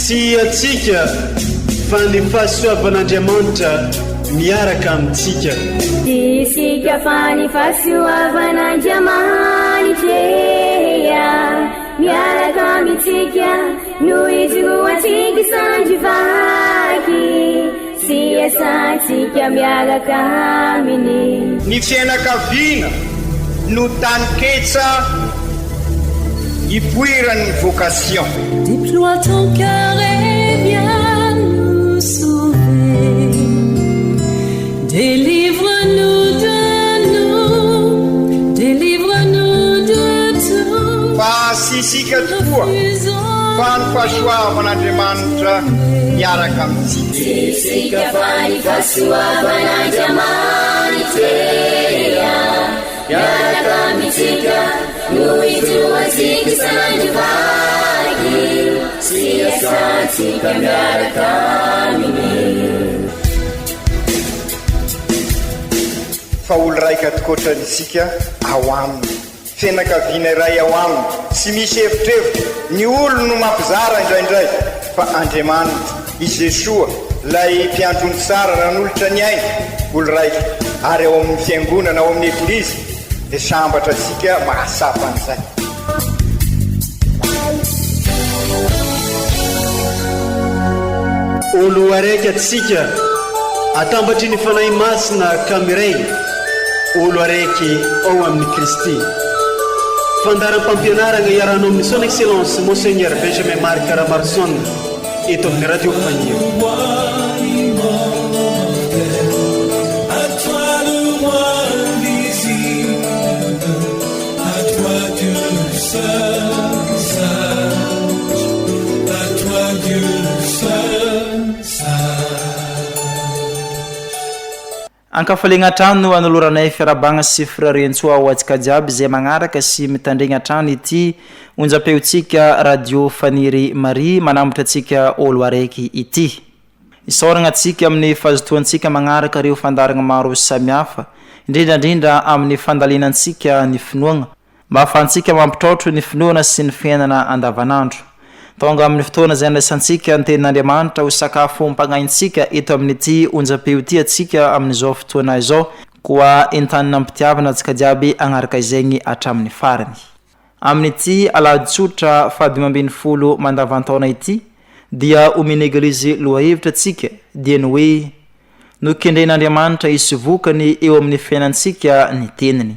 Tsy antsika fa ny fahasoavan'Andriamanitra miaraka amintsika. Tsy isika fa ny fahasoavan'Andriamanitra miaraka amintsika no ijoroantsika sandry vaky sy iasantsika miaraka aminy. Ny fianakaviana no taninketsa ipoiran'ny vocation. Déploie ton cœur et viens nous sauver. Délivre-nous de nous, délivre-nous de tout. Fa tsy isika tokoa fa ny fahasoavan'Andriamanitra miaraka amintsika. Tsy isika fa ny fahasoavan'Andriamanitra miaraka amintsika no ijoroantsika isan'andro vaky sy iasantsika miaraka aminy. Fa olo raika tokoatrany isika ao aminy. Fianakaviana iray ao aminy, tsy misy evitrevitra, ny olony no mampizara indraindray, fa Andriamanitra, i Jesoa, ilay Mpiandry ondry tsara nanolotra ny ainy, olo raika, ary ao amin'ny Fiangonana, ao amin'ny Eglizy, dia sambatra antsika mahatsapa an'izay. Olo araiky atsika, atambatry ny Fanahy Masina ka miray, olo araiky ao amin'i Kristy. Fandaharam-pampianaragna iarahanao amin'ny Son Excellence Monseigneur Benjamin Marc Ramaroson eto amin'ny Radio Faniry. Ankafaliagna hatrany no anoloranay fiarahabagna sy firariantsoa ho antsika jiaby izay magnaraka sy mitandregny hatrany ity onjam-peontsika Radio Faniry Maria manambotra antsika ôlo araiky ity. Isaoragna antsika amin'ny fazotoantsika magnaraka ireo fandaharagna maro samihafa, indrindra indrindra amin'ny fandalinantsika ny finoagna, mba hahafahantsika mampitraotro ny finoana sy ny fiainana andavanandro. Tonga amin'ny fotoana izay andraisantsika ny Tenin'Andriamanitra ho sakafom-pagnahintsika eto amin'ity onjam-peo ity antsika amin'izao fotoana izao, koa entanina am-pitiavana antsika jiaby hagnaraka izegny hatramin'ny farany. Amin'ity alahady tsotra fahadimy ambinifolo mandavantaona ity dia omen'ny Eglizy lohahevitra antsika dia ny hoe Nokendren'Andriamanitra hisy vokany eo amin'ny fiainantsika ny Teniny.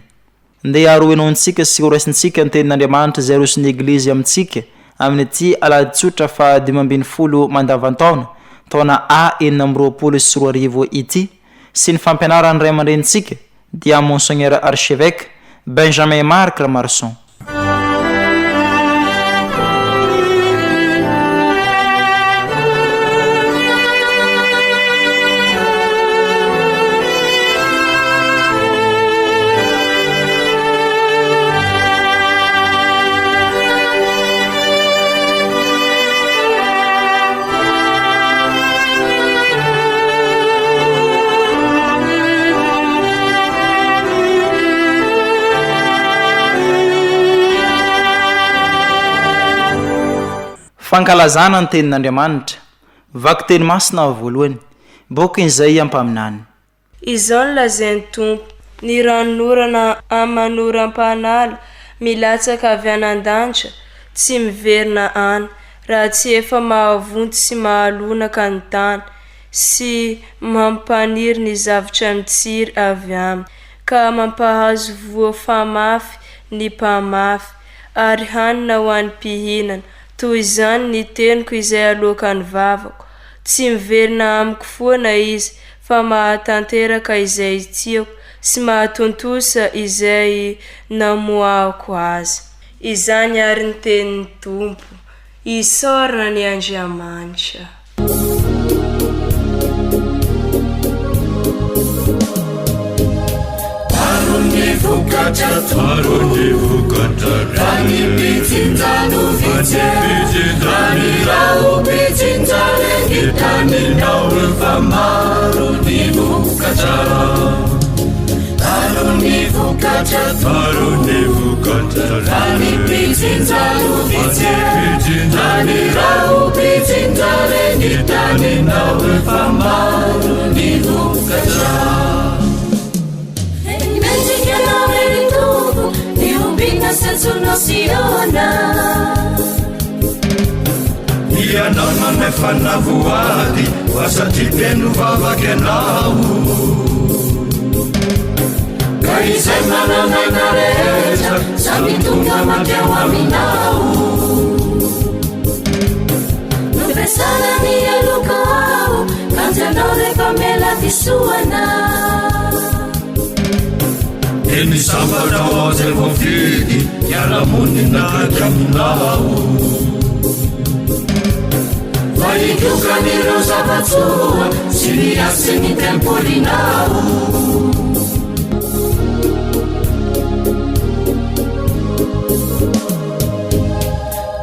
Ndeha ary hohenointsika sy horaisintsika ny Tenin'Andriamanitra izay aroson'ny Eglizy amintsika amin'ity alahady tsotra faha-15 mandavantaona, taona A 2026 ity, sy ny fampianaran'ny ray aman-drenintsika, dia Monseigneur Archevêque Benjamin Marc Ramaroson. Fankalazana ny Tenin'Andriamanitra, Vakiteny masina voalohany, Bokin'Izaia mpaminany. Izao no lazain'ny Tompo, Ny ranonorana aman'oram-panala milatsaka avy any an-danitra tsy miverina any, raha tsy efa mahavonto sy mahalonaka ny tany, sy mampaniry ny zavtra mitsiry avy aminy, ka mampahazo voa famafy ny mpamafy, ary hanina ho an'ny mpihinana, toy izany ny teniko izay aloakan'ny vavako. Tsy miverina amiko foana izy, fa mahatanteraka izay tiako sy mahatontosa izay namoahako azy. Izany àry ny tenin'ny Tompo. Isaorana anie Andriamanitra. Maro ny vokatra tompoko Fa ny mpijinja no vitsy Fa ny raho mpijinja Ny taninao efa maro ny vokatra Maro ny vokatra. vokatra Maro ny vokatra Fa ny mpijinja no vitsy Aniraho mpijinja re ny taninao Fa maro ny vokatra Mendrika anao re ry Tompo Ny hombina sy antsonao Siona Ianao nanefa navoady Fa satria feno vavaka ianao Ka izay manan'aina rehetra Samy tonga mankeo aminao Novesana ny heloka aho Kanjo ianao rehefa mela disoana Dia ny sambatra ho azy voafidy Hiara-monina akaiky aminao Fa higokan'ireo zava-tsoa Sy ny hasin'ny tempolinao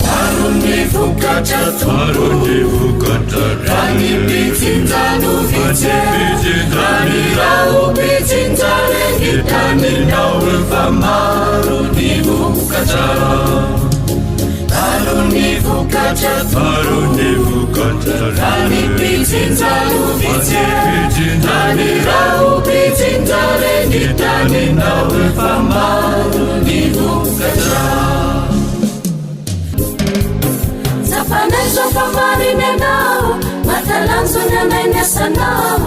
Maro ny vokatra Maro ny vokatra Fa ny mpijinja no vitsy Aniraho mpijinja re ny taninao Fa maro ny vokatra Maro ny vokatra Maro ny vokatra Fa ny mpijinja no vitsy Aniraho mpijinja re ny taninao Fa maro ny vokatra Tsapanay izao fa marina ianao Mahatalanjona anay ny asanao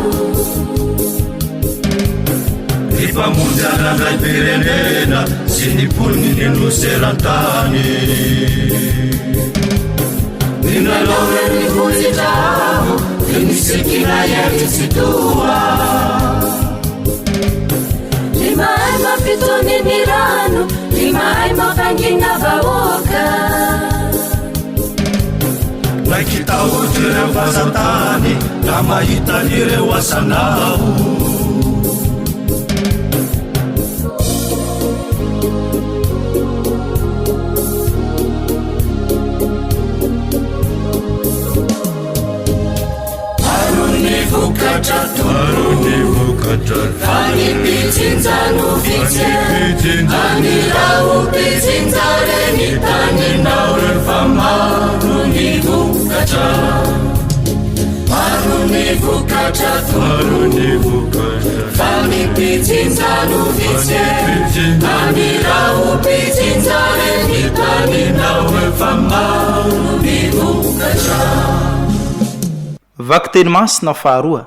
Ny mpamonjy anandray-pirenena sy ny mponiny nosy eran-tany. Ny nanao ny vohitra avo, dia nisikina ery Tsitoha. Ny mahay mampitony ny rano, ny mahay mampangina vahoaka. Raiki-tahotra ireo vazan-tany raha mahita an'ireo asanao. Maro ny vokatra Maro ny vokatra Fa ny mpijinja no vitsy Aniraho mpijinja re ny taninao Fa maro ny vokatra Maro ny vokatra Maro ny vokatra Fa ny mpijinja no vitsy Aniraho mpijinja re ny taninao Fa maro ny vokatra Vakiteny masina faharoa,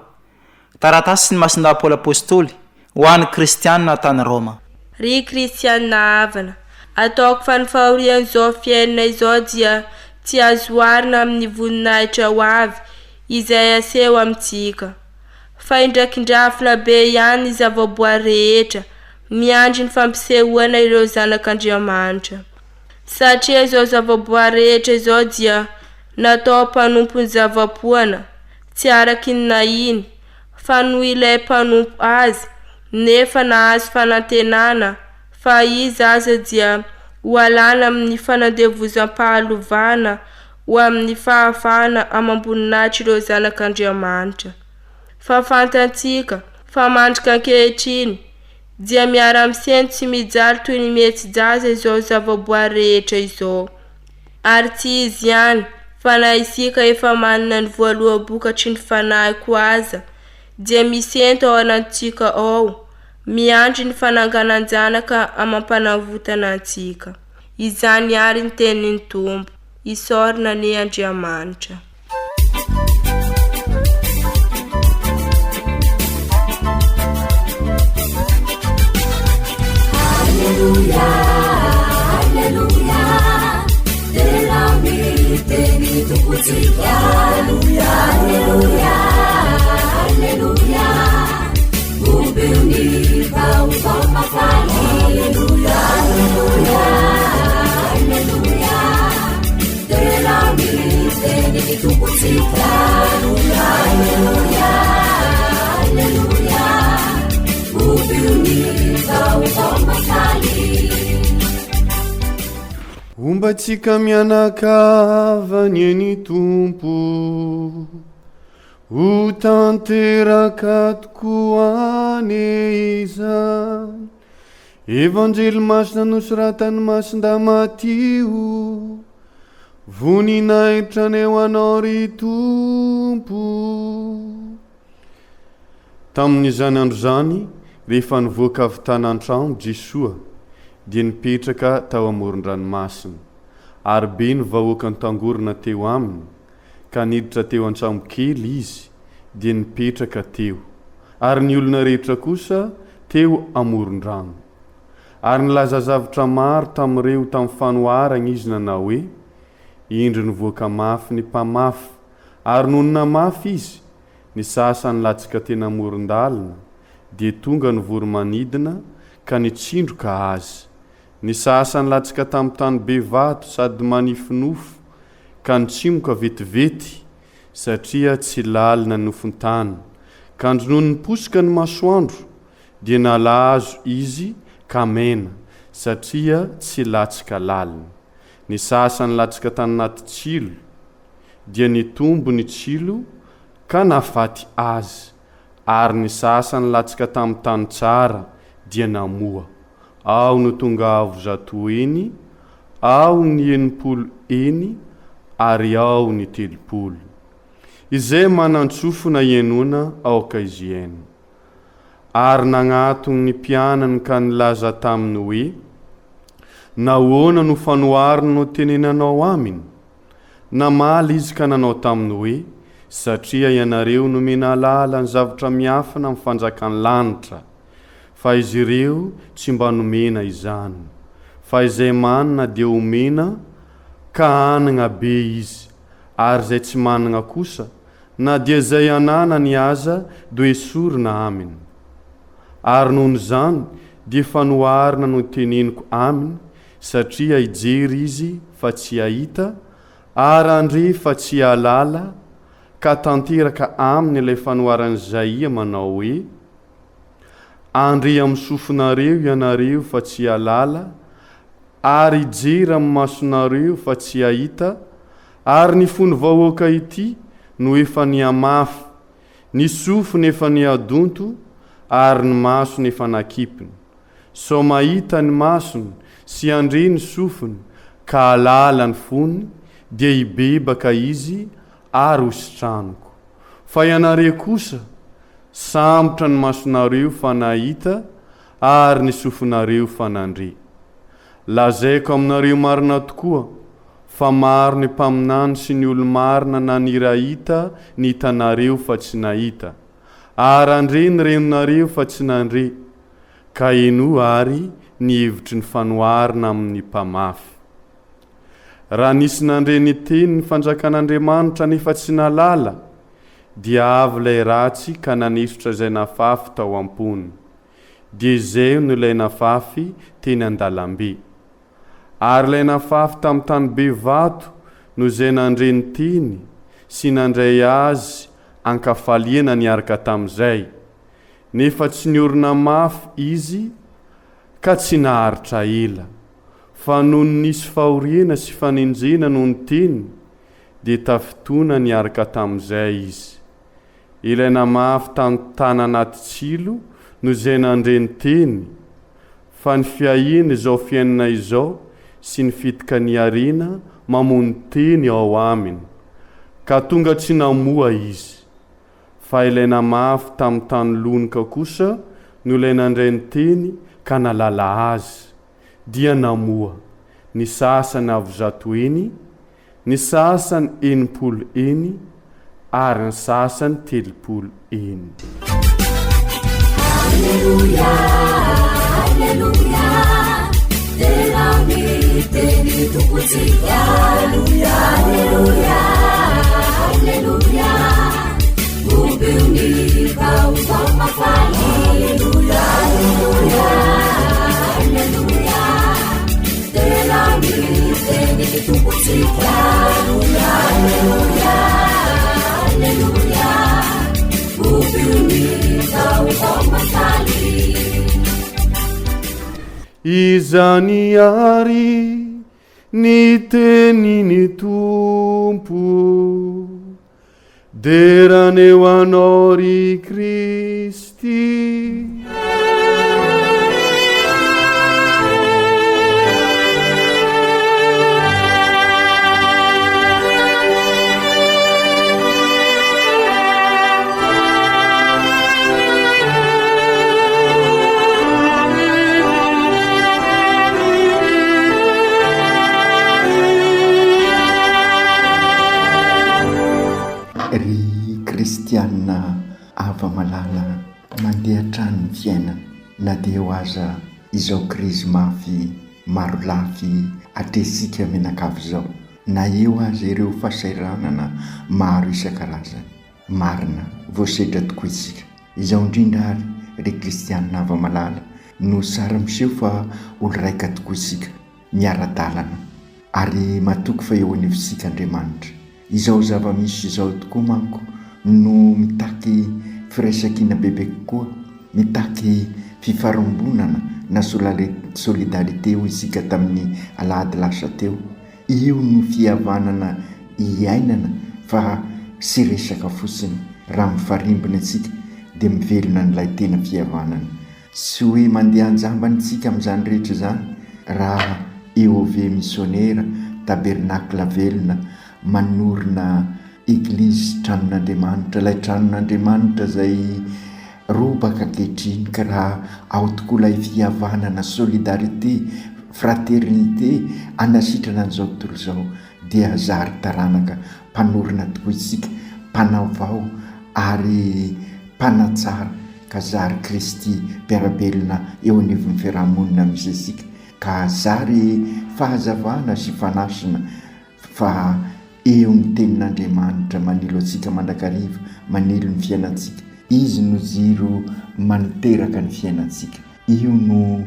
Taratasin'i Masindahy Paoly Apostoly ho an'ny Kristianina tany Roma. Ry Kristianina havana, ataoko fa ny fahorian'izao fiainana izao dia tsy azo oharina amin'ny voninahitra ho avy izay aseho amintsika. Fa indrakindrafina be ihany ny zavaboary rehetra miandry ny fampisehoana ireo zanak'Andriamanitra. Satria izao zavaboary rehetra izao dia natao mpanompon'ny zava-poana, tsy araky ny nahiny, fa noho ilay mpanompo azy, nefa nahazo fanantenana fa izy aza dia ho alana amin'ny fanandevozam-pahalovana ho amin'ny fahafahana amam-boninahitr'ireo zanak'Andriamanitra. Fa fantantsika fa mandrika ankehitriny dia miara-misento sy mijaly toy ny mihetsi-jaza izao zavaboary rehetra izao. Ary tsy izy ihany, fa na isika efa manana ny voaloham-bokatry ny Fanahy koa aza, dia misento ao anatintsika ao, miandry ny fananganan-janaka amam-panavotana antsika. Izany àry ny tenin'ny Tompo. Isaorana anie Andriamanitra. Alleluia, Alleluia, tena miteny Tompontsika. Alleluia, Alleluia, Alleluia, ombeo ny vaovao mahafaly. Alleluia, Alleluia, Alleluia, tena miteny Tompontsika. Alleluia, Alleluia, Alleluia, ombeo ny vaovao mahafaly. Homba antsika mianakavy anie ny Tompo. Ho tanteraka tokoa anie izany. Evanjely masina nosoratan'i Masindahy Matio. Voninahitra anie ho Anao ry Tompo. Tamin'izany andro izany, rehefa nivoaka avy tany an-trano Jesoa, dia nipetraka tao amoron-dranomasina. Ary be ny vahoaka nitangorona teo aminy, ka niditra teo an-tsambokely izy, dia nipetraka teo. Ary ny olona rehetra kosa teo amoron-drano. Ary nilaza zavtra maro tamin'ireo tamin'ny fanoharana izy nanao hoe, Indro nivoaka mafy ny mpamafy, ary nony namafy izy, ny sasany latsaka teny amoron-dalana, dia tonga ny voro-manidina ka nitsindroka azy. Ny sasany latsaka tamin'ny tany be vato sady manify nofo, ka nitsimoka vetivety, satria tsy lalina ny nofon-tany. Kanjo nony niposoka ny masoandro, dia nalazo izy ka mena, satria tsy latsaka lalina. Ny sasany latsaka tany anaty tsilo, dia nitombo ny tsilo ka nahafaty azy, ary ny sasany latsaka tamin'ny tany tsara, dia namoa. Ao no tonga avo zatoheny, ao ny 60 heny, ary ao ny 30. Izay manan-tsofina hihainoana aoka izy hihaino. Ary nagnatogny ny mpianany ka nilaza taminy hoe, Nahoana no fanoharana no tenenanao aminy? Namaly izy ka nanao taminy hoe, Satria ianareo nomena alala ny zavatra miafina amin'ny fanjakan'ny lanitra, fa izy ireo tsy mba nomena izany. Fa izay manana dia omena ka hanagna be izy, ary izay tsy managna kosa, na dia izay ananany aza do esorina aminy. Ary noho izany dia fanoharana no teneniko aminy, satria hijery izy fa tsy hahita, ary handre fa tsy hahalala, ka tanteraka aminy ilay fanoharan'i Izaia manao hoe, Handre amin'ny sofinareo ianareo fa tsy hahalala, ary hijery amin'ny masonareo fa tsy hahita, ary ny fon'ny vahoaka ity no efa nihamafy, ny sofiny efa nihadonto, ary ny masony efa nakipiny. Sao mahita ny masony sy handre ny sofiny ka hahalala ny fony, dia hibebaka izy ary ho sitraniko. Fa ianareo kosa, sambotra ny masonareo fa nahita ary ny sofinareo fa nandre. Lazaiko aminareo marina tokoa fa maro ny mpaminany sy ny olo-marina naniry hahita ny hitanareo fa tsy nahita, ary handre ny renonareo fa tsy nandre, ka henoa àry ny hevitry ny fanoharana amin'ny mpamafy. Raha nisy nandre ny tenin'ny fanjakan'Andriamanitra nefa tsy nahalala, dia avy ilay ratsy ka nanesotra izay nafafy tao am-pony. Dia izay no ilay nafafy teny an-dalambe. Ary ilay nafafy tamin'ny tany be vato no izay nandre ny teny sy nandray azy an-kafaliana niaraka tamin'izay, nefa tsy niorina mafy izy ka tsy naharitra ela. Fa nony nisy fahoriana sy fanenjehana noho ny teny, dia tafintohina niaraka tamin'izay izy. Ilay namafy tany tany anaty tsilo no izay nandre ny teny, fa ny fiahiana izao fiainana izao sy ny fitikaniharena mamono teny ao aminy, ka tonga tsy namoa izy. Fa ilay namafy tamin'ny tany lonoka kosa no ilay nandray ny teny ka nalala azy, dia namoa, ny sasany avo zatoheny, ny sasany 60 heny, ary ny sasany 30 heny. Aleloia, aleloia, derao ny teny Tompontsika. Aleloia, aleloia, aleloia, hobio ny vaovao mahafaly. Aleloia, aleloia, aleloia, derao ny teny Tompontsika. Aleloia, aleloia, aleloia, hobio ny vaovao mahafaly. Izany àry ny tenin'ny Tompo. Dera anie ho Anao ry Kristy. Na dia eo aza izao krizy mafy marolafy atrehintsika mianakavy izao, na eo aza ireo fahasahiranana maro isan-karazany, marina, voasedra tokoa isika. Izao indrindra ary, ry kristianina hava-malala, no sary miseho fa olo-raika tokoa isika. miara-dalana ary matoky fa eo anivontsika Andriamanitra. Izao zava-misy izao tokoa manko no mitaky firaisankina bebe kokoa, mitaky fifarimbonana na solidarité hoy isika tamin'ny alahady lasa teo. Io no fihavanana iainana fa tsy resaka fotsiny. Raha mifarimbona isika dia mivelona an'ilay tena fihavanana. Tsy hoe mandeha an-jambany isika amin'izany rehetra izany raha EOV misionera, Tabernacle velona, manorina Eglizy tranon'Andriamanitra, ilay tranon'Andriamanitra izay robaka ankehitriny ka raha ao tokoa ilay fihavanana, solidarité, fraternité hanasitrana an'izao tontolo izao dia zary taranaka mpanorina tokoa isika, mpanavao ary mpanatsara ka zary Kristy mpiara-belona eo anivon'ny fiaraha-monina misy antsika, ka zary fahazavana sy fanasina fa eo ny Tenin'Andriamanitra manilo antsika mandrakariva, manilo ny fiainantsika. Izy no jiro maninteraka ny fiainantsika. Io no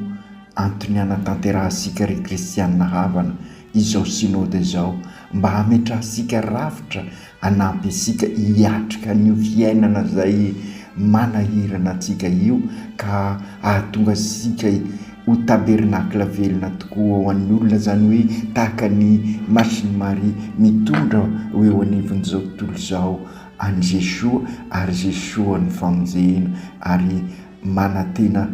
antony hanatanterahantsika ry kristianina havana izao Synoda izao mba hametrahantsika rafitra hanampy antsika hiatrika an'io fiainana izay manahirana antsika io ka hahatonga antsika ho tabernakla velona tokoa ho an'ny olona, izany hoe tahaka ny Masin'i Maria mitondra ho eo anivon'izao tontolo izao an'i Jesoa ary Jesoa no famonjena ary Manantena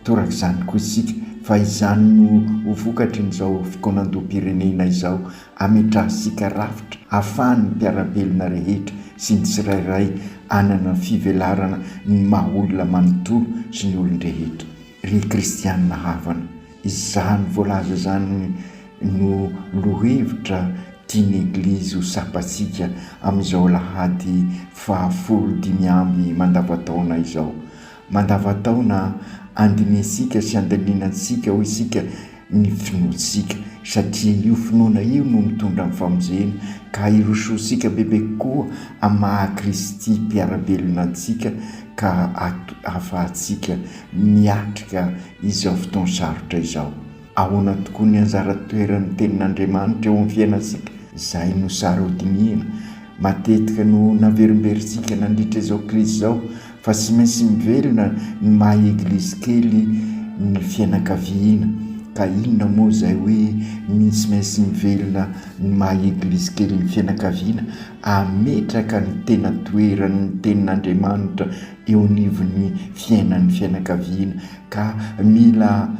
torak'izany koa isika fa izany no ho vokatrin'izao fikaonandoham-pirenena izao, hametrahantsika rafitra ahafahan'ny mpiara-belona rehetra sy ny tsirairay hanana fivelarana ny maha olona manontolo sy ny olon-drehetra. Ry kristianina havana, izany voalaza izany no lohevitra tian'ny Eglizy ho tsapantsika amin'izao alahady fahafolo 85 mandavantaona izao. Mandavantaona andinihintsika sy andalinantsika hoy isika ny finoantsika satria io finoana io no mitondra ny famonjena ka hirosoantsika bebe kokoa amin'ny maha Kristy mpiara-belona antsika ka ahafahantsika miatrika izao fotoan-sarotra izao. Ahoana tokoa ny anjara toeran'ny Tenin'Andriamanitra eo amin'ny fiainantsika? Izay no sary hodinihina. Matetika no naverimberintsika nandritra izao krizy izao fa tsy maintsy mivelona ny maha eglizy kely ny fianakaviana. Ka inona moa izay hoe tsy maintsy mivelona ny maha eglizy kely ny fianakaviana? Ametraka ny tena toeran'ny Tenin'Andriamanitra eo anivon'ny fiainan'ny fianakaviana. Ka mila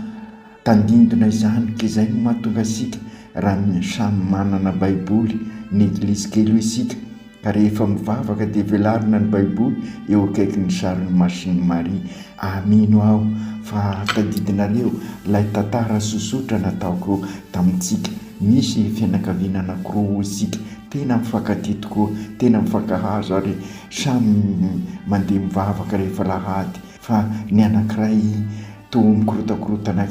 tandindona izany, ka izay no mahatonga antsika raha samy manana baiboly ny eglizy kely io isika, ka rehefa mivavaka dia velarina ny baiboly eo akaikin'ny sarin'i Masin'i Maria. Ah mino aho fa tadidinareo ilay tantara sosotra nataoko tamintsika, nisy fianakaviana anankiroa hoy isika, tena mifankatia tokoa, tena mifankahazo ary samy mandeha mivavaka rehefa alahady, Fa ny anankiray toa mikorotakorontana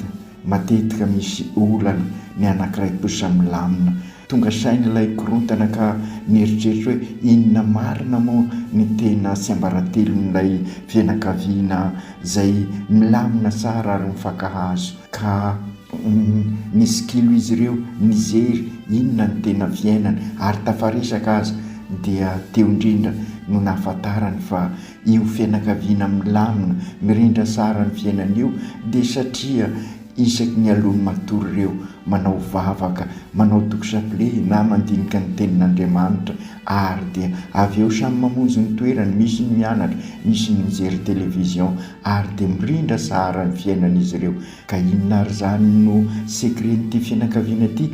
matetika misy olana, ny anankiray kosa milamina. Tonga saina ilay korontana ka nieritreritra hoe inona marina moa ny tena tsiambaratelon'ilay fianakaviana izay milamina tsara ary mifankahazo. Ka nisikilo izy ireo nijery inona ny tena fiainana ary tafaresaka aza dia teo indrindra no nahafantarany fa Io fianakaviana milamina, mirindra tsara ny fiainana io dia satria isaky ny alohan'ny matory ireo manao vavaka, manao toko chapelet na mandinika ny tenin'Andriamanitra ary dia avy eo samy mamonjy ny toerany, misy ny mianatra, misy ny mijery télévision ary dia mirindra tsara ny fiainan'izy ireo. Ka inona ary izany no secret-n'ity fianakaviana ity?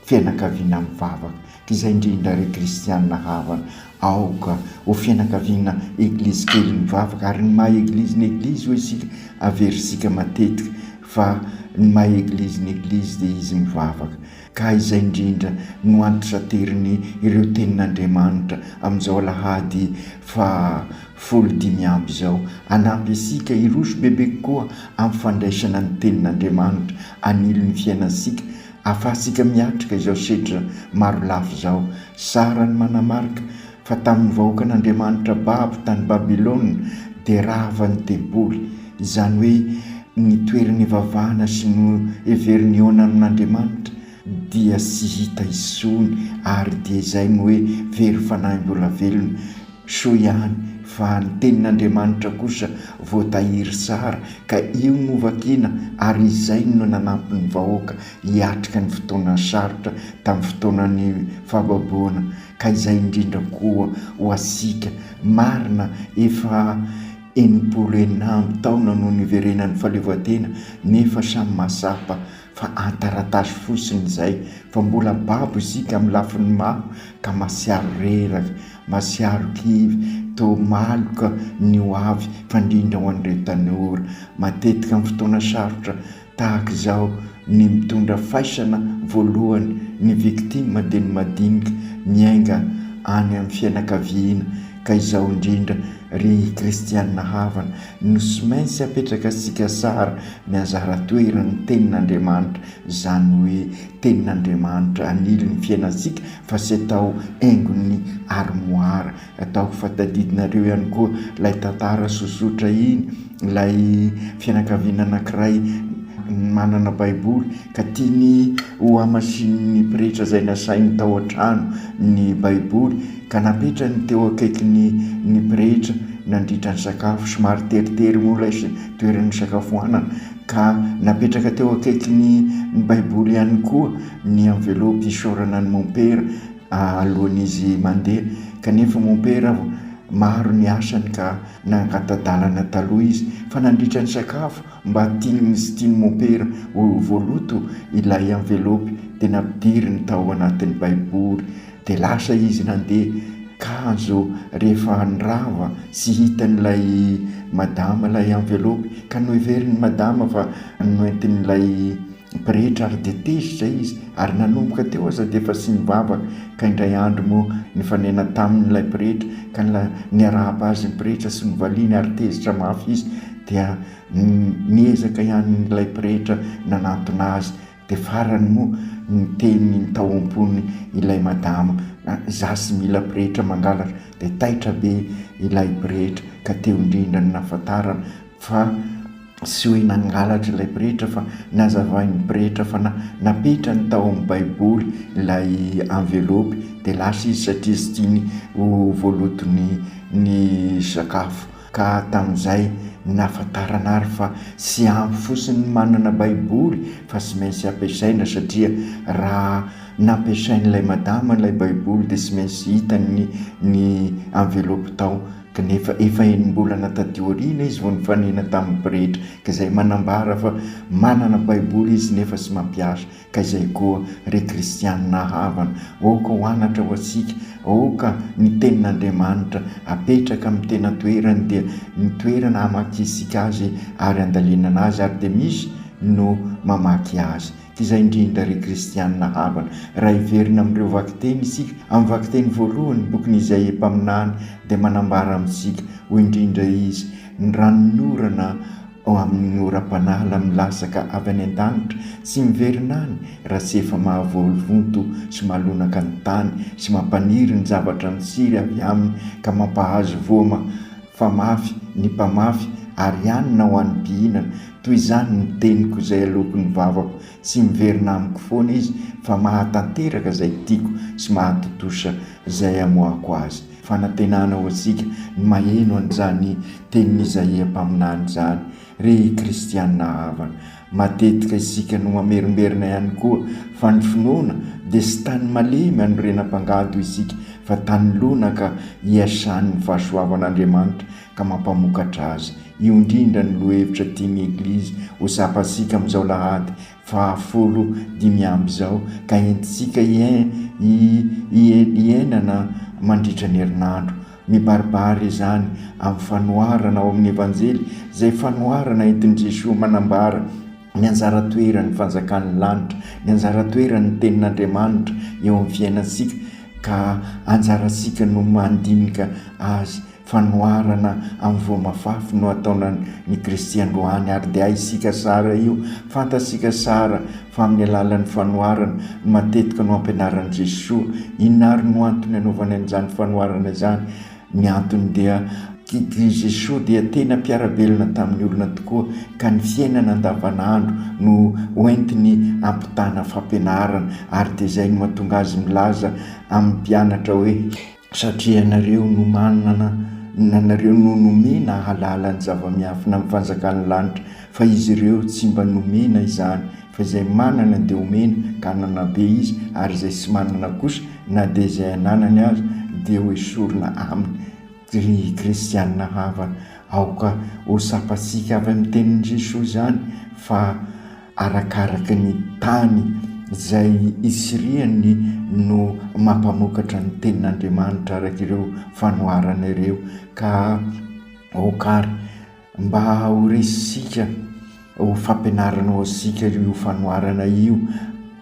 Fianakaviana mivavaka. Izay indrindra ry kristiana havana, aoka ho fianakaviana eglizy kely mivavaka, ary ny maha eglizy ny eglizy hoy isika averintsika matetika fa ny maha eglizy ny eglizy dia izy mivavaka. Ka izay indrindra no antitrateriny ireo tenin'Andriamanitra amin'izao alahady faha 15 izao, hanampy antsika hiroso bebe kokoa amin'ny fandraisana ny tenin'Andriamanitra hanilo ny fiainantsika, ahafahantsika miatrika izao sedra marolafy izao. Tsara ny manamarika fa tamin'ny vahoakan'Andriamanitra babo tany Babylona dia rava ny tempoly, izany hoe ny toerana ivavahana sy noheveriny hihaona amin'Andriamanitra dia tsy hita intsony ary dia izay no hoe very fanahy mbola velona. Soa ihany fa ny tenin'Andriamanitra kosa voatahiry tsara ka io no vakiana ary izay no nanampy ny vahoaka hiatrika ny fotoana sarotra tamin'ny fotoanan'ny fahababoana ka izay indrindra koa ho antsika marina efa 66 taona no niverenan'ny fahaleovantena nefa samy mahatsapa fa an-taratasy fotsiny izay fa mbola babo isika amin'ny lafiny maro ka mahatsiaro reraka, mahatsiaro kivy, toa maloka ny ho avy fa indrindra ho an'ireo tanora. Matetika amin'ny fotoana sarotra Tahaka izao, ny mitondra faisana voalohany ny victime dia ny madinika miainga any amin'ny fianakaviana ka izao indrindra ry kristianina havana no tsy maintsy apetrakatsika tsara ny anjara toeran'ny tenin'Andriamanitra izany hoe tenin'Andriamanitra anily ny fiainantsika fa tsy atao haingon'ny armoire Ataoko fa tadidinareo ihany koa ilay tantara sosotra iny, ilay fianakaviana anankiray manana baiboly ka tiany ho hamasinin'ny pretra izay nasainy tao an-trano ny baiboly ka napetrany teo akaikin'ny ny pretra nandritra ny sakafo, somary teritery moa ilay toerana nisakafoanana ka napetraka teo akaikin'ny ny baiboly ihany koa ny enveloppe isaorana ny mompera alohan'izy mandeha kanefa mompera maro ny asany ka nangata-dalana taloha izy fa nandritra ny sakafo mba tiany sy tian'i mompera ho voaloto ilay enveloppe dia nampidiriny tao anatin'ny baiboly dia lasa izy nandeha kanjo rehefa nirava sy hitan'ilay madama ilay enveloppe ka noheverin'ny madama fa noentin'ilay Pretra ary dia tezitra izy ary nanomboka teo aza dia efa tsy nivavaka ka indray andro moa nifanena taminy ilay pretra ka niarahaba azy ny pretra sy novaliany ary tezitra mafy izy dia niezaka ihany ilay pretra nanantona azy dia farany moa niteny ny tao am-pony ilay madama za tsy mila pretra mangalatra dia taitra be ilay pretra ka teo indrindra no nahafantarana fa Tsy hoe nangalatra ilay pretra fa nazavain'ny pretra fa napetrany tao amin'ny baiboly ilay enveloppe dia lasa izy satria tsy tiany ho voaloton'ny ny sakafo ka tamin'izay nahafantarana ary fa tsy ampy fotsiny ny manana baiboly fa tsy maintsy ampiasaina satria raha nampiasain'ilay madama ilay baiboly dia tsy maintsy hitany ny enveloppe tao Kanefa efa enim-bolana taty aoriana izy vao nifanena tamin'ny pretra, ka izay manambara fa manana Baiboly izy nefa tsy mampiasa, ka izay koa ry kristianina havana, aoka ho anatra ho antsika, aoka ny tenin'Andriamanitra apetraka amin'ny tena toerany dia ny toerana hamakiantsika azy ary handalinana azy ary dia misy no mamaky azy. Izay indrindra ry kristianina havana, raha hiverina amin'ireo vakiteny isika, amin'ny vakiteny voalohany, bokin'i Izaia mpaminany dia manambara amintsika, hoy indrindra izy, ny ranonorana ao amin'ny oram-panala milatsaka avy any an-danitra, tsy miverina any raha tsy efa mahavoalvonto sy mahalonaka ny tany sy mampaniry ny zavatra mitsiry avy aminy ka mampahazo voa famafy ny mpamafy ary hanina ho an'ny mpihinana, Toy izany ny teniko izay aloaky ny vavako, tsy miverina amiko foana izy fa mahatanteraka izay tiako sy mahatontosa izay amoahako azy. Fanantenana ho antsika ny maheno an'izany tenin'i Izaia mpaminany izany, ry kristiana havana. Matetika isika no mamerimberina ihany koa fa ny finoana dia tsy tany malemy anorenam-pangady hoy isika fa tany lonaka iasan'ny fahasoavan'Andriamanitra ka mampamokatra azy. Io indrindra no lohahevitra tian'ny Eglizy ho tsapantsika amin'izao lahady fahafolo 25 izao ka entintsika hiainana mandritra ny herinandro. Mibaribary izany amin'ny fanoharana ao amin'ny Evanjely, izay fanoharana entin'i Jesoa manambara. Ny anjara toeran'ny fanjakan'ny lanitra, ny anjara toeran'ny tenin'Andriamanitra eo amin'ny fiainantsika ka anjarantsika no mandinika azy. Fanoharana amin'ny voa mafafy no ataonan'i Kristy androany ary dia haintsika tsara io, fantatsika tsara fa amin'ny alalan'ny fanoharana no matetika no ampianaran'i Jesoa. Inona ary no antony anaovany an'izany fanoharana izany? Ny antony dia i Jesoa dia tena mpiara-belona tamin'ny olona tokoa ka ny fiainana andavanandro no hoentiny hampitana fampianarana ary dia izay no mahatonga azy milaza amin'ny mpianatra hoe, Satria ianareo no manana nanareo no nomena hahalala ny zava-miafina amin'ny fanjakan'ny lanitra fa izy ireo tsy mba nomena izany fa izay manana dia omena ka hanana be izy ary izay tsy manana kosa na dia izay ananany aza dia ho esorina aminy. Ry kristianina havana, aoka ho tsapantsika avy amin'ny tenin'i Jesoa izany fa arakaraka ny tany izay itsiriany no mampamokatra ny tenin'Andriamanitra araka ireo fanoharana ireo ka aoka ary mba ho resintsika ho fampianarana ho antsika io fanoharana io.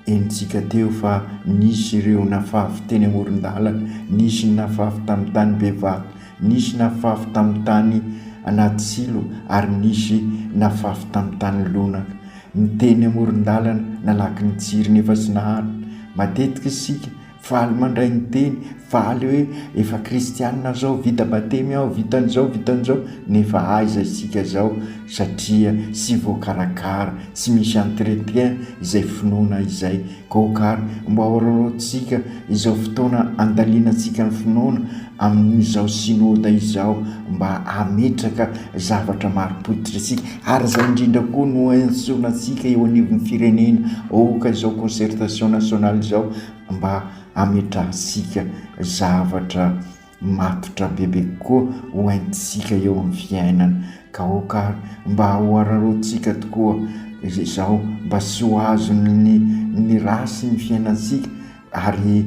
Henontsika teo fa nisy ireo nafafy teny amoron-dalana, nisy ny nafafy tamin'ny tany be vato, nisy nafafy tamin'ny tany anaty silo ary nisy nafafy tamin'ny tany lonaka. Ny teny amoron-dalana nalaky nitsiry nefa tsy naharitra. Matetika isika Faly mandray ny teny, faly hoe efa kristianina aho zao, vita batemy aho, vita an'izao, vita an'izao, nefa aiza isika zao satria tsy voakarakara, tsy misy entretien izay finoana izay. Koka ary mba horaraotintsika izao fotoana andalinantsika ny finoana amin'izao synoda izao mba hametraka zavatra marim-pototra isika ary izay indrindra koa no antsoina antsika eo anivon'ny firenena, aoka izao concertation nationale izao mba hametrahantsika zavatra matotra bebe kokoa ho entintsika eo amin'ny fiainana ka aoka ary mba ho araraotintsika tokoa izao mba tsy ho azon'ny ny ratsy ny fiainantsika ary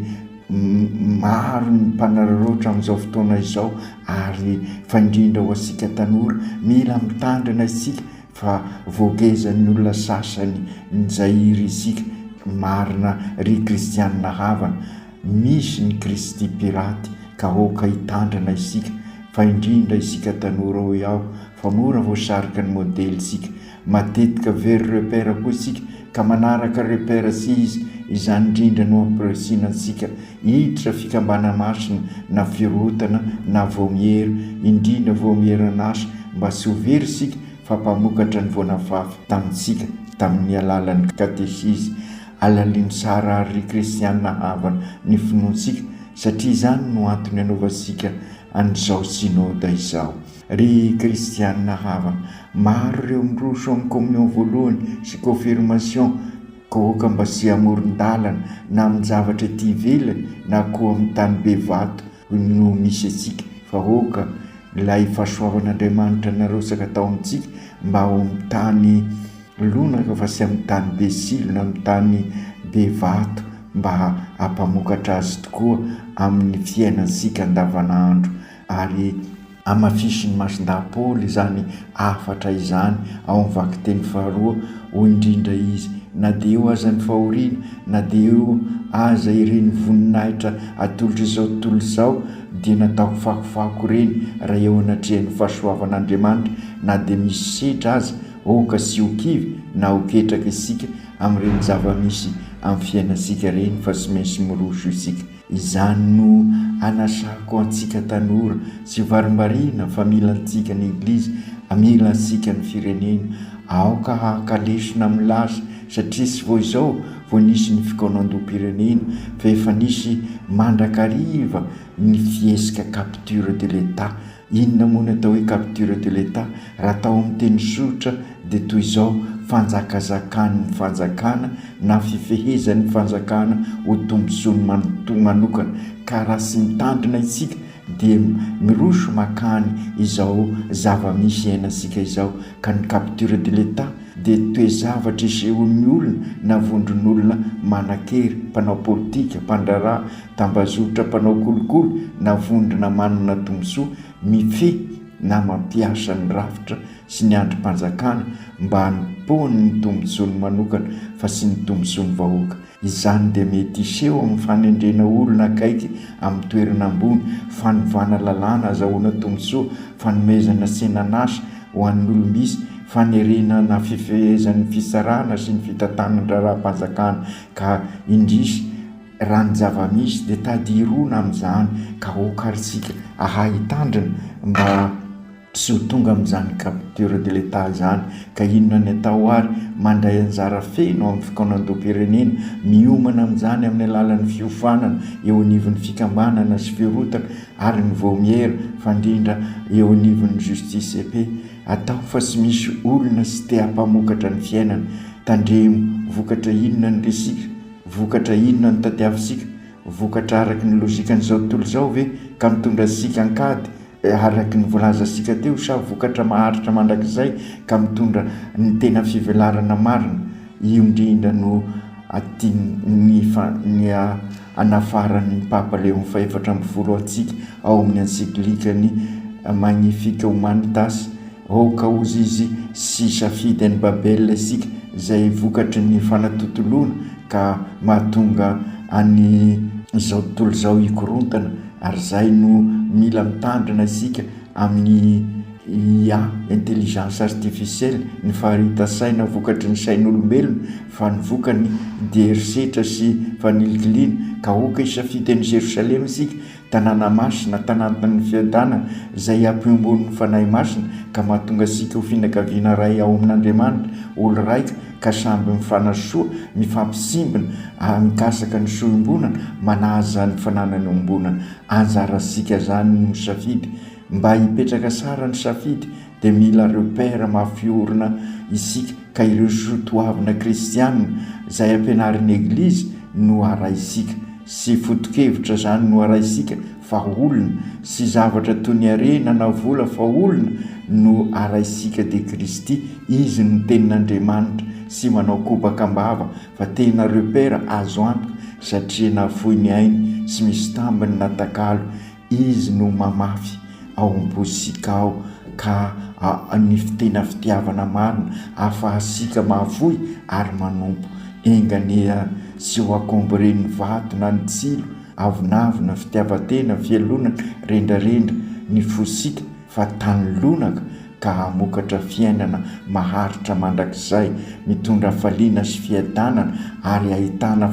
maro ny mpanararaotra amin'izao fotoana izao ary fa indrindra ho antsika tanora mila mitandrina isika fa voagezan'ny olona sasany izay irintsika marina ry kristianina havana misy ny kristy piraty ka aoka hitandrina isika fa indrindra isika tanora hoy aho fa mora voasarika ny modelintsika Matetika very repère koa isika ka manaraka repère tsy izy, izany indrindra no ampirisihina antsika hiditra fikambana masina na firohotana na vaomiera, indrindra vaomieran'asa mba tsy ho very isika fa mpamokatra ny voanafafy tamintsika tamin'ny alalan'ny katesizy. Alalino tsara ary ry kristiana havana ny finoantsika satria izany no antony anaovantsika an'izao synoda izao. Ry kristiana havana, maro ireo miroso amin'ny communion voalohany sy confirmation ka aoka mba tsy hamoron-dalana na amin-javatra ety ivelany na koa amin'ny tany be vato no misy antsika fa aoka ilay fahasoavan'Andriamanitra narotsaka tao amintsika mba ho amin'ny tany lonaka fa tsy amin'ny tany be silo na amin'ny tany be vato mba hampamokatra azy tokoa amin'ny fiainantsika andavanandro ary Hamafisin'i Masindahy Paoly izany hafatra izany ao amin'ny vakiteny faharoa, hoy indrindra izy, Na dia eo aza ny fahoriana, na dia eo aza ireny voninahitra atolotr'izao tontolo izao, dia nataoko fakofako ireny raha eo anatrehan'ny fahasoavan'Andriamanitra, na dia misy sedra aza, aoka tsy ho kivy na ho ketraka isika amin'ireny zava-misy amin'ny fiainantsika ireny fa tsy maintsy miroso isika. Izany no anasako antsika tanora, tsy varimbariana fa mila antsika ny Eglizy, mila antsika ny firenena. Aoka haka lesona amin'ny lasa satria tsy vao izao vao nisy ny fikaonandoham-pirenena fa efa nisy mandrakariva ny fihetsika capture de l'Etat Inona moa ny atao hoe capture de l'Etat? Raha atao amin'ny teny sotra dia toy izao, fanjakazakan'ny fanjakana na fifehezan'ny fanjakana ho tombontsoany manokana. Ka raha tsy mitandrina isika dia miroso makany izao zava-misy iainantsika izao. Ka ny capture de l'Etat dia toe-javatra isehoan'ny olona na vondron'olona manan-kery, mpanao politika, mpandraharaha, Tambazotra mpanao kolikoly na vondrona manana tombontsoa mifehy na mampiasa ny rafitra sy ny andrim-panjakana mba hanompoany ny tombontsoany manokana fa tsy ny tombontsoan'ny vahoaka. Izany dia mety hiseho amin'ny fanendrena olona akaiky amin'ny toerana ambony, fanovana lalàna azahoana tombontsoa, fanomezana tsenan'asa ho an'ny olom-bisy, fanerena na fifehezan'ny fitsarana sy ny fitantanan-draharaham-panjakana ka indrisy raha ny zava-misy dia tady hirona amin'izany ka aoka ary isika hahay hitandrina mba Tsy ho tonga amin'izany capture de l'Etat izany ka inona ny atao ary? Mandray anjara feno amin'ny fikaonandoham-pirenena, miomana amin'izany amin'ny alalan'ny fiofanana eo anivon'ny fikambanana sy fiorotana ary ny vaomiera fa indrindra eo anivon'ny justice et paix. Atao fa tsy misy olona tsy te hampamokatra ny fiainana. Tandremo, vokatra inona ny resika? Vokatra inona no tadiavintsika? Vokatra araka ny lojikan'izao tontolo izao ve ka mitondra antsika an-kady Araka ny voalazantsika teo, sa vokatra maharitra mandrakizay ka mitondra ny tena fivelarana marina? Io indrindra no tian'ny ny hanafaran'ny Papa Léon fahefatra ambinifolo antsika ao amin'ny ansiklikany Magnifica Humanitas, Aoka hozy izy sy safidy an'i Babela isika, izay vokatry ny fanatontoloana ka mahatonga an'izao tontolo izao hikorontana, ary izay no mila mitandrina isika amin'ny IA, intelligence artificielle, ny faharitan-tsaina vokatry ny sain'olombelona, fa ny vokany dia herisetra sy fanilikiliana, ka aoka hisafidy an'i Jerosalema isika, Tanàna masina, tanànan'ny fiadanana, izay ampiombon'ny Fanahy Masina, ka mahatonga antsika ho fianakaviana iray ao amin'Andriamanitra, olo-raika, ka samby mifanasoa, mifampitsimbina, ary mikasaka ny soa iombonana, manaja ny fananana iombonana. Anjarantsika izany ny misafidy. Mba hipetraka tsara ny safidy, dia mila repère mafy orina isika, ka ireo soa toavina kristiana izay ampianarin'ny Eglizy no arahintsika. Tsy foto-kevitra izany no arahintsika fa olona, tsy zavatra toy ny harena na vola fa olona no arahintsika dia Kristy, Izy no Tenin'Andriamanitra, tsy manao kobaka am-bava fa tena repère azo antoka satria nahafoy ny ainy tsy misy tambiny na takalo Izy no mamafy ao am-pontsika ao ka ny tena fitiavana marina ahafahantsika mahafoy ary manompo. Enga anie tsy ho encombré-n'ny vato na ny tsilo, avonavona, fitiavan-tena, fialonana, rendrarendra ny fontsika fa tany lonaka ka hamokatra fiainana maharitra mandrakizay, mitondra hafaliana sy fiadanana ary ahitana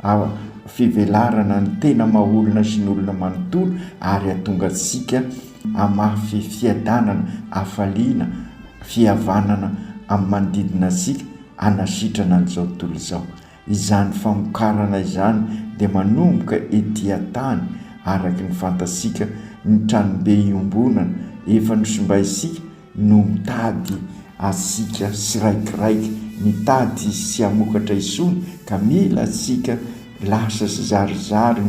A Fivelarana ny tena maha olona sy ny olona manontolo ary hahatonga antsika hamafy fiadanana, hafaliana, fihavanana amin'ny manodidina antsika, hanasitrana an'izao tontolo izao. Izany famokarana izany dia manomboka ety an-tany araka ny fantatsika ny tranobe iombonana efa nosimbaintsika no mitady antsika tsiraikiraiky, mitady tsy hamokatra intsony ka mila antsika lasa sy zarizary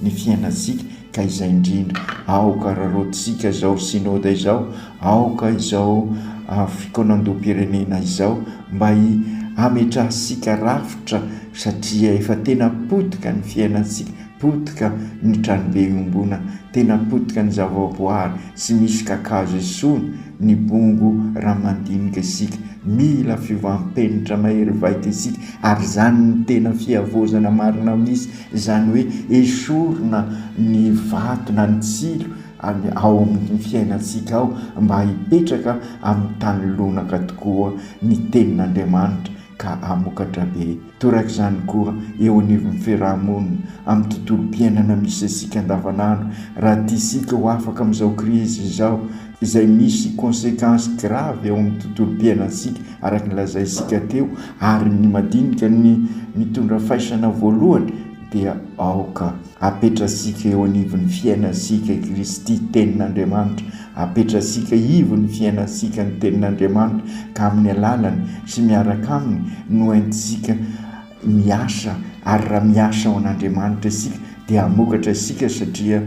ny fiainantsika ka izay indrindra aoka araraotintsika izao synoda izao, aoka izao fikaonandoham-pirenena izao mba hametrahantsika rafitra satria efa tena potika ny fiainantsika, potika ny tranobe iombonana, tena potika ny zavaboary, tsy misy kakazo intsony ny bongo raha mandinika isika, mila fiovam-penitra mahery vaika isika ary izany no tena fihavaozana marina misy, izany hoe esorina ny vato na ny tsilo ao amin'ny fiainantsika ao mba hipetraka amin'ny tany lonaka tokoa ny tenin'Andriamanitra ka hamokatra be. Toraka izany koa eo anivon'ny fiaraha-monina, amin'ny tontolom-piainana misy antsika andavanandro, raha tiantsika ho afaka amin'izao krizy izao, izay misy conséquences graves eo amin'ny tontolom-piainantsika araka ny lazaintsika teo, ary ny madinika ny mitondra faisana voalohany dia aoka apetratsika eo anivon'ny fiainantsika i Kristy, Tenin'Andriamanitra, Apetratsika ivon'ny fiainantsika ny Tenin'Andriamanitra ka amin'ny alalany sy miaraka Aminy no entintsika miasa ary raha miasa ho an'Andriamanitra isika dia hamokatra isika satria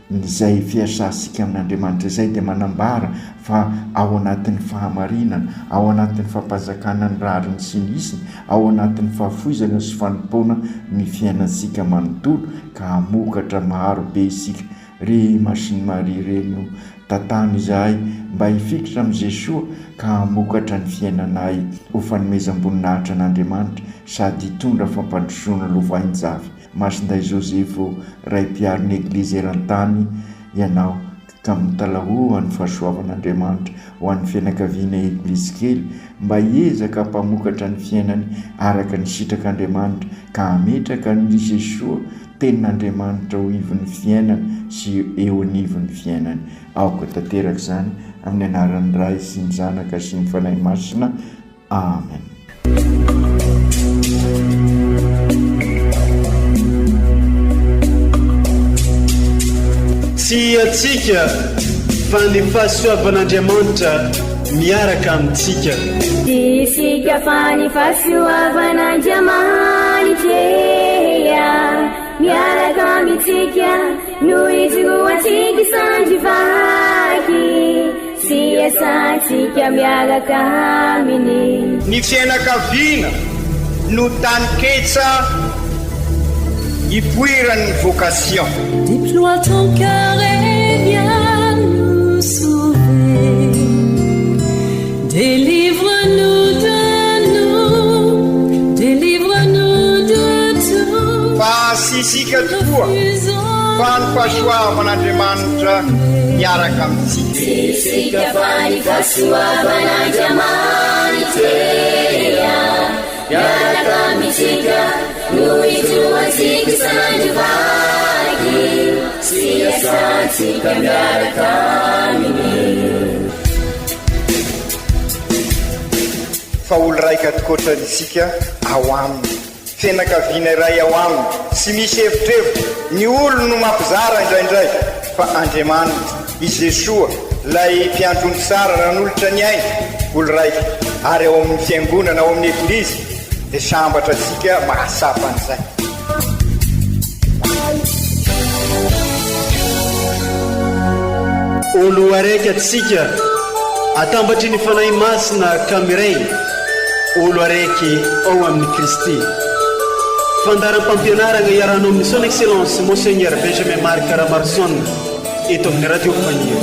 izay fiasantsika amin'Andriamanitra izay dia manambara fa ao anatin'ny fahamarinana, ao anatin'ny fampanjakana ny rariny sy ny hisiny, ao anatin'ny fahafoizana sy fanompoana ny fiainantsika manontolo ka hamokatra maro be isika. Ry Masin'i Maria Reny o! Tantano izahay mba hifikitra amin'i Jesoa ka hamokatra ny fiainanay ho fanomezam-boninahitra an'Andriamanitra sady hitondra fampandrosoana lovain-jafy. Masindahy Joseph ô, Ray mpiaro ny Eglizy eran-tany Ianao, ka mitalahoa ny fahasoavan'Andriamanitra ho an'ny fianakaviana Eglizy kely mba hiezaka hampamokatra ny fiainany araka ny sitrak'Andriamanitra ka hametraka an'i Jesoa Tenin'Andriamanitra ho ivon'ny fiainany sy eo anivon'ny fiainany. Aoka tanteraka izany amin'ny anaran'ny Ray sy ny Zanaka sy ny Fanahy Masina. Amen. Tsy antsika fa ny fahasoavan'Andriamanitra miaraka amintsika. Tsy isika fa ny fahasoavan'Andriamanitra miaraka amintsika no ijoroantsika isandry vaky sy iasantsika miaraka aminy. Ny fiainakaviana no taninketsa ipoiran'ny vocation. Déploie ton cœur et viens nous sauver Délivre-nous de nous, délivre-nous de tout Fa tsy isika tokoa fa ny fahasoavan'Andriamanitra miaraka amintsika. Tsy isika fa ny fahasoavan'Andriamanitra Miaraka amintsika no ijoroantsika isan'andro vaky sy iasantsika miaraka aminy. Fa olo raika tokoatra isika ao aminy. Fianakaviana iray ao aminy, tsy misy evitrevitra, ny olony no mampizara indraindray, fa Andriamanitra, i Jesoa, ilay mpiandry ondry tsara nanolotra ny ainy, olo raika, ary ao amin'ny fiangonana, ao amin'ny Eglizy, dia sambatra antsika mahatsapa an'izay. Olo araiky atsika atambatry ny Fanahy Masina ka miray olo araiky ao amin'i Kristy. Fandaharam-pampianaragna iarahanao amin'ny Son Excellence Monseigneur Benjamin Marc Ramaroson eto amin'ny Radio Faniry.